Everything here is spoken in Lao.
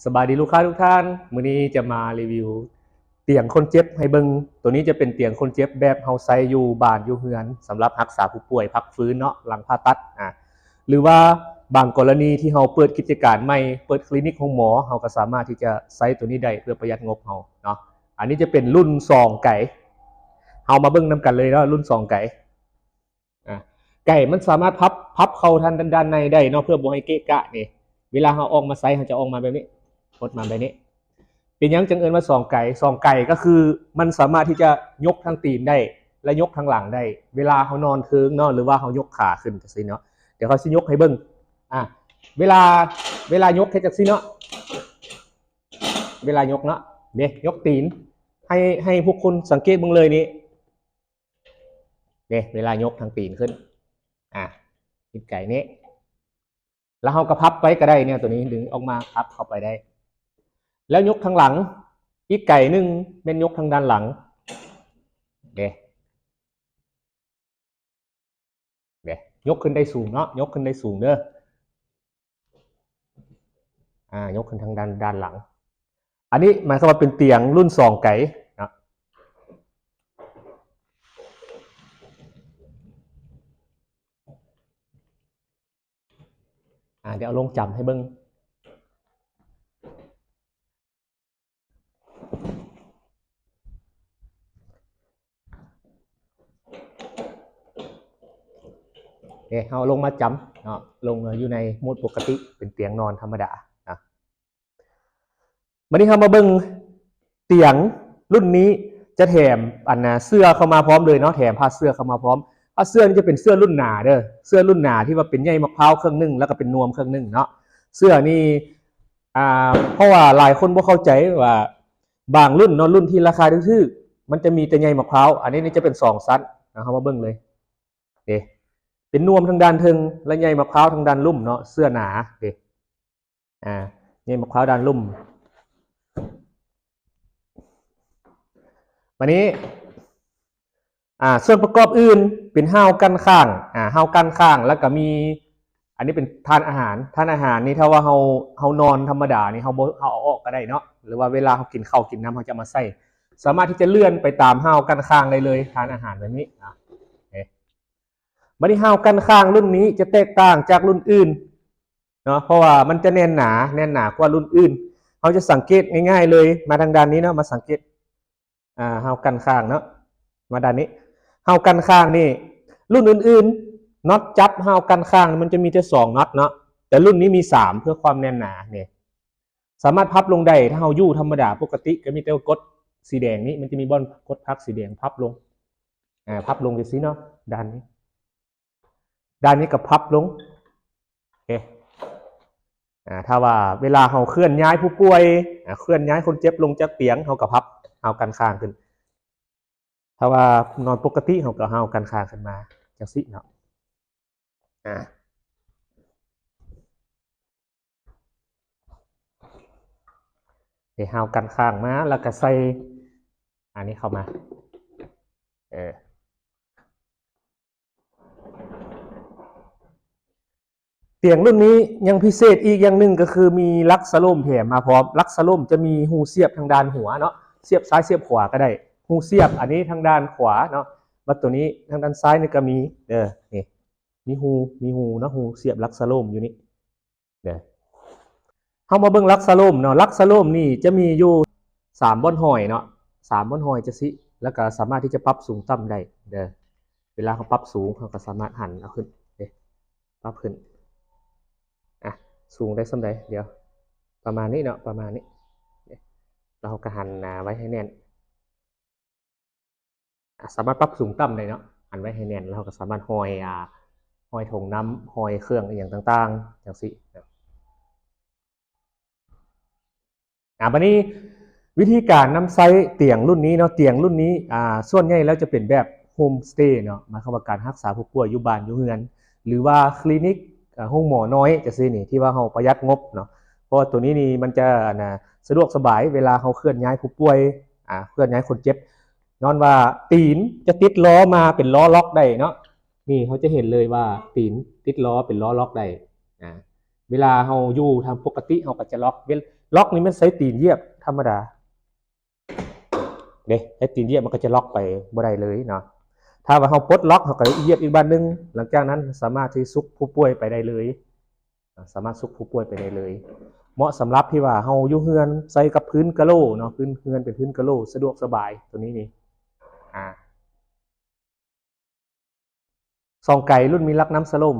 ສະບາຍດີລູກຄ້າທຸກທ່ານ, ມື້ນີ້ຈະມາຣີວິວຕຽງຄົນເຈັບໃຫ້ເບິ່ງ. ໂຕນີ້ຈະເປັນຕຽງຄົນເຈັບແບບເຮົາໃຊ້ຢູ່ບ້ານຢູ່ເຮືອນ ສຳລັບຮັກສາຜູ້ປ່ວຍພັກຟື້ນເນາະ ຫຼັງຜ່າຕັດ ອາ ຫຼືວ່າບາງກໍລະນີທີ່ເຮົາເປີດກິດຈະການໃໝ່ ເປີດຄລີນິກໂຮງໝໍ ເຮົາກໍສາມາດທີ່ຈະໃຊ້ໂຕນີ້ໄດ້ເພື່ອປະຢັດງົບເຮົາເນາະ. ອັນນີ້ຈະເປັນລຸ້ນສອງໄກ, ເຮົາມາເບິ່ງນຳກັນເລີຍເນາະ ລຸ້ນສອງໄກ. ອາ ໄກມັນສາມາດພັບ ພັບເຂົ້າທາງດ້ານໃນໄດ້ເນາະ ເພື່ອບໍ່ໃຫ້ເກະກະນີ້. ເວລາເຮົາອອກມາໃຊ້ ເຮົາຈະອອກມາແບບນີ້ ຫົດມາແບບນີ້. ເປັນຫຍັງຈຶ່ງເອີ້ນວ່າສອງໄກ? ສອງໄກກໍຄືມັນສາມາດທີ່ຈະຍົກທັງຕີນໄດ້ ແລະ ຍົກທັງຫຼັງໄດ້ ເວລາເຮົານອນເທິງເນາະ ຫຼືວ່າເຮົາຍົກຂາຂຶ້ນຈັ່ງຊີ້ເນາະ. ດຽວຂ້ອຍຊິຍົກໃຫ້ເບິ່ງ. ອາ ເວລາ ເວລາຍົກເຮັດຈັ່ງຊີ້ເນາະ ເວລາຍົກເນາະ ເດ້ ຍົກຕີນ ໃຫ້ ໃຫ້ພວກຄົນສັງເກດເບິ່ງເລີຍນີ້ ເດ້ ເວລາຍົກທັງຕີນຂຶ້ນ ອາ ຕິດໄກນີ້ ແລ້ວເຮົາກໍພັບໄວ້ກໍໄດ້ ແນວໂຕນີ້ດຶງອອກມາພັບເຂົ້າໄປໄດ້ ແລ້ວຍົກທາງຫຼັງ ອີກໄກໜຶ່ງແມ່ນຍົກທາງດ້ານຫຼັງ ເດ້ ເດ້ ຍົກຂຶ້ນໄດ້ສູງເນາະ ຍົກຂຶ້ນໄດ້ສູງເດີ. ອາ ຍົກຂຶ້ນທາງດ້ານ ດ້ານຫຼັງ. ອັນນີ້ໝາຍຄວາມວ່າເປັນຕຽງລຸ້ນສອງໄກເນາະ. ອາ ດຽວເອົາລົງຈຳໃຫ້ເບິ່ງ. ເດ ເຮົາລົງມາຈຳເນາະ ລົງຢູ່ໃນໂໝດປົກກະຕິ ເປັນຕຽງນອນທຳມະດານະ. ບັດນີ້ເຮົາມາເບິ່ງຕຽງລຸ້ນນີ້ຈະແຖມອັນນາເສື່ອເຂົ້າມາພ້ອມເລີຍເນາະ ແຖມຜ້າເສື່ອເຂົ້າມາພ້ອມ. ຜ້າເສື່ອນີ້ຈະເປັນເສື່ອລຸ້ນໜາເດີ ເສື່ອລຸ້ນໜາທີ່ວ່າເປັນໃຍໝາກພ້າວເຄິ່ງໜຶ່ງ ແລ້ວກໍເປັນນວມເຄິ່ງໜຶ່ງເນາະ. ເສື່ອນີ້ ອ່າ ເພາະວ່າຫຼາຍຄົນບໍ່ເຂົ້າໃຈວ່າບາງລຸ້ນເນາະ ລຸ້ນທີ່ລາຄາຖືກໆ ມັນຈະມີແຕ່ໃຍໝາກພ້າວ. ອັນນີ້ນີ້ຈະເປັນສອງຊັ້ນນະ ເຮົາມາເບິ່ງເລີຍ ເດ ເປັນນວມທາງດ້ານເທິງ ແລະ ໃຍໝາກພ້າວທາງດ້ານລຸ່ມເນາະ ເສື່ອໜາ ເດ ອາ ໃຍໝາກພ້າວດ້ານລຸ່ມ. ບັດນີ້ ອາ ສ່ວນປະກອບອື່ນເປັນຫ້າວກັ້ນຂ້າງ ອາ ຫ້າວກັ້ນຂ້າງ ແລ້ວກໍມີ ອັນນີ້ເປັນທານອາຫານ ທານອາຫານນີ້ ຖ້າວ່າເຮົາ ເຮົານອນທຳມະດານີ້ ເຮົາບໍ່ ເຮົາເອົາອອກກໍໄດ້ເນາະ ຫຼືວ່າເວລາເຮົາກິນເຂົ້າກິນນ້ຳ ເຮົາຈະມາໃສ່ ສາມາດທີ່ຈະເລື່ອນໄປຕາມຫ້າວກັ້ນຂ້າງໄດ້ເລີຍ ທານອາຫານແບບນີ້ນະ. ເອີ ບັດນີ້ຫ້າວກັ້ນຂ້າງລຸ້ນນີ້ຈະແຕກຕ່າງຈາກລຸ້ນອື່ນເນາະ ເພາະວ່າມັນຈະແໜ້ນໜາ ແໜ້ນໜາກວ່າລຸ້ນອື່ນ. ເຮົາຈະສັງເກດງ່າຍໆເລີຍ ມາທາງດ້ານນີ້ເນາະ ມາສັງເກດ ອາ ຫ້າວກັ້ນຂ້າງເນາະ ມາດ້ານນີ້ ຫ້າວກັ້ນຂ້າງນີ້ ລຸ້ນອື່ນໆ ນັອດຈັບຫ້າວກັ້ນຂ້າງມັນຈະມີແຕ່ສອງນັອດເນາະ ແຕ່ລຸ້ນນີ້ມີສາມ ເພື່ອຄວາມແໜ້ນໜານີ້. ສາມາດພັບລົງໄດ້ ຖ້າເຮົາຢູ່ທຳມະດາປົກກະຕິ ກໍມີແຕ່ກົດສີແດງນີ້ ມັນຈະມີບ່ອນກົດພັກສີແດງ ພັບລົງ ອາ ພັບລົງຈັ່ງຊີ້ເນາະ ດ້ານນີ້ ດ້ານນີ້ກໍພັບລົງ ເອ ອາ ຖ້າວ່າເວລາເຮົາເຄື່ອນຍ້າຍຜູ້ປ່ວຍ ອາ ເຄື່ອນຍ້າຍຄົນເຈັບລົງຈາກຕຽງ ເຮົາກໍພັບຫ້າວກັ້ນຂ້າງຂຶ້ນ. ຖ້າວ່ານອນປົກກະຕິ ເຮົາກໍຫ້າວກັ້ນຂ້າງຂຶ້ນມາຈັ່ງຊີ້ເນາະ ອາ ເດ ຫ້າວກັ້ນຂ້າງມາ ແລ້ວກໍໃສ່ອັນນີ້ເຂົ້າມາ ເອີ ຕຽງລຸ້ນນີ້ຍັງພິເສດອີກຢ່າງໜຶ່ງ ກໍຄືມີຫຼັກສະໂລມແຖມມາພ້ອມ. ຫຼັກສະໂລມຈະມີຮູສຽບທາງດ້ານຫົວເນາະ ສຽບຊ້າຍສຽບຂວາກໍໄດ້ ຮູສຽບອັນນີ້ທາງດ້ານຂວາເນາະ ບັດໂຕນີ້ທາງດ້ານຊ້າຍນີ້ກໍມີເດີ ນີ້ ມີຮູ ມີຮູເນາະ ຮູສຽບຫຼັກສະໂລມຢູ່ນີ້ເດີ. ເຮົາມາເບິ່ງຫຼັກສະໂລມເນາະ ຫຼັກສະໂລມນີ້ຈະມີຢູ່ສາມບ່ອນຫ້ອຍເນາະ ສາມບ່ອນຫ້ອຍຈັ່ງຊີ້ ແລ້ວກໍສາມາດທີ່ຈະປັບສູງຕ່ຳໄດ້ເດີ. ເວລາເຮົາປັບສູງ ເຮົາກໍສາມາດຫັນເອົາຂຶ້ນເດ້ ປັບຂຶ້ນ ອາ ສູງໄດ້ສ່ຳໃດ ດຽວ ປະມານນີ້ເນາະ ປະມານນີ້ ແລ້ວເຮົາກໍຫັນໜ້າໄວ້ໃຫ້ແໜ້ນ. ອາ ສາມາດປັບສູງຕ່ຳໄດ້ເນາະ ຫັນໄວ້ໃຫ້ແໜ້ນ ແລ້ວເຮົາກໍສາມາດຫ້ອຍ ອາ ຫ້ອຍຖົງນ້ຳ ຫ້ອຍເຄື່ອງອີ່ຫຍັງຕ່າງໆ ຈັ່ງຊີ້ເນາະ. ອາ ບັດນີ້ວິທີການນຳໃຊ້ຕຽງລຸ້ນນີ້ເນາະ ຕຽງລຸ້ນນີ້ ອາ ສ່ວນໃຫຍ່ແລ້ວຈະເປັນແບບໂຮມສະເຕເນາະ ໝາຍຄວາມວ່າການຮັກສາຜູ້ປ່ວຍຢູ່ບ້ານຢູ່ເຮືອນ ຫຼືວ່າຄລີນິກ ອາ ໂຮງໝໍນ້ອຍຈັ່ງຊີ້ນີ້ ທີ່ວ່າເຮົາປະຢັດງົບເນາະ ເພາະວ່າໂຕນີ້ນີ້ມັນຈະ ອັນນາ ສະດວກສະບາຍ ເວລາເຮົາເຄື່ອນຍ້າຍຜູ້ປ່ວຍ ອາ ເຄື່ອນຍ້າຍຄົນເຈັບ ຍ້ອນວ່າຕີນຈະຕິດລໍ້ມາເປັນລໍ້ລັອກໄດ້ເນາະ. ນີ້ເຮົາຈະເຫັນເລີຍວ່າຕີນຕິດລໍ້ເປັນລໍ້ລັອກໄດ້ ອາ ເວລາເຮົາຢູ່ທາງປົກກະຕິ ເຮົາກໍຈະລັອກ ເວລາ ລັອກນີ້ແມ່ນໃຊ້ຕີນຢຽບທຳມະດາເດ້ ໃຊ້ຕີນຢຽບມັນກໍຈະລັອກໄປບໍ່ໄດ້ເລີຍເນາະ. ຖ້າວ່າເຮົາປົດລັອກ ເຮົາກໍຢຽບອີກບາດໜຶ່ງ ຫຼັງຈາກນັ້ນສາມາດທີ່ຊຸກຜູ້ປ່ວຍໄປໄດ້ເລີຍ. ສາມາດຊຸກຜູ້ປ່ວຍໄປໄດ້ເລີຍ. ເໝາະສຳລັບທີ່ວ່າເຮົາຢູ່ເຮືອນໃຊ້ກັບພື້ນກະໂຫຼເນາະ ພື້ນເຮືອນເປັນພື້ນກະໂຫຼ ສະດວກສະບາຍ ໂຕນີ້ນີ້ ອາ ສອງໄກລຸ້ນມີລັກນ້ຳສະຫຼົມ